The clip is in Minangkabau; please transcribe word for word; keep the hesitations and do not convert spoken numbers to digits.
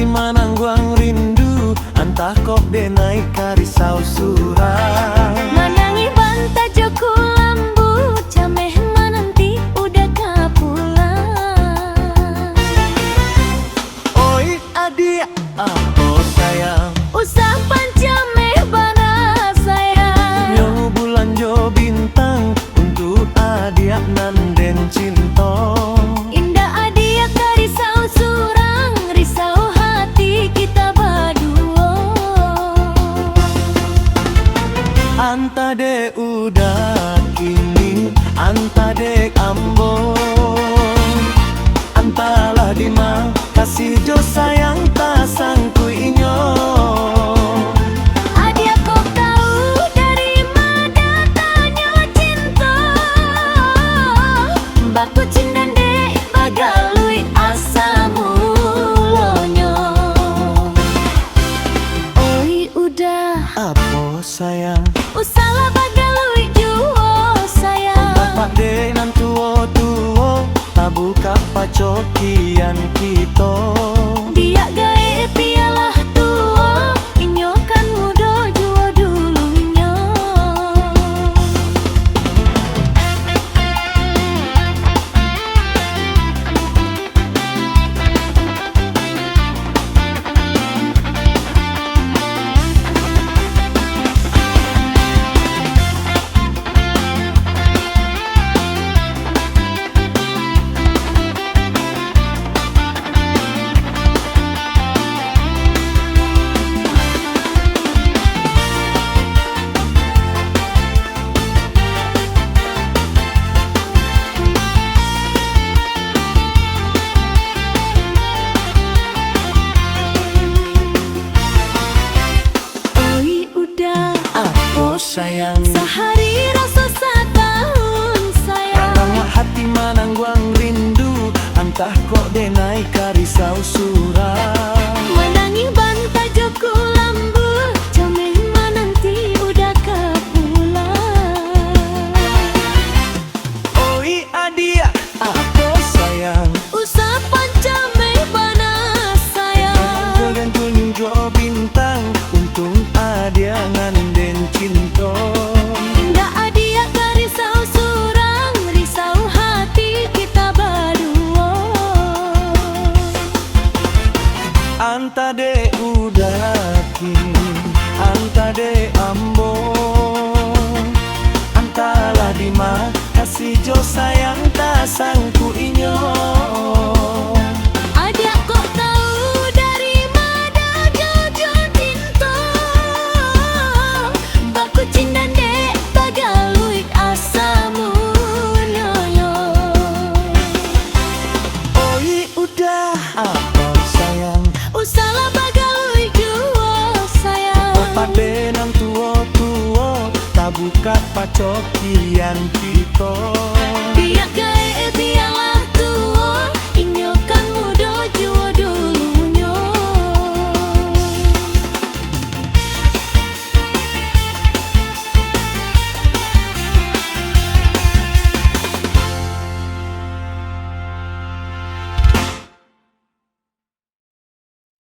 Manangguang rindu, antah kok denai ka risau surang. Manangih banta jo kulambu, cameh mananti uda ka pulang. Oi adiak, apo sayang? Usah pancameh bana sayang. Nyo bulan jo bintang, untuak adiak nan den cinto. Indak adiak ka risau surang, risau hati kita baduo. Antah dek uda kini, antah dek ambo, antahlah dima, kasih jo sayang tasangkuik inyo. Adiak kok tau dari ma datanyo cinto, bakucindan dek bagaluik asa mulonyo. Oi uda, apo sayang? Usahlah bagaluik juo sayang. Bapak dek nan tuo-tuo, tabukak pacokian kito. Biak gaek biaklah tuo, inyo kan mudo juo dulunyo. Oi uda, apo sayang? Sahari raso satahun sayang. Rangah hati manangguang rindu, antah kok denai ka risau surang. Manangih banta jo kulambu, cameh mananti uda ka pulang. Oi adiak, apo sayang? Usah pancameh bana sayang. Gantung-gantung jo bintang, untuak adiak nan den cinto. Indak adiak ka risau surang, risau hati kita baduo. Antah dek uda kini, antah dek ambo, antahlah dima, kasih jo sayang tasangkuik inyo. Adiak kok tau dari ma datanyo cinto, bakucindan dek bagaluik asa mulonyo. Oi uda, apo sayang? Usahlah bagaluik juo sayang. Bapak dek nan tuo-tuo, tabukak pacokian kito. Biak gaek biaklah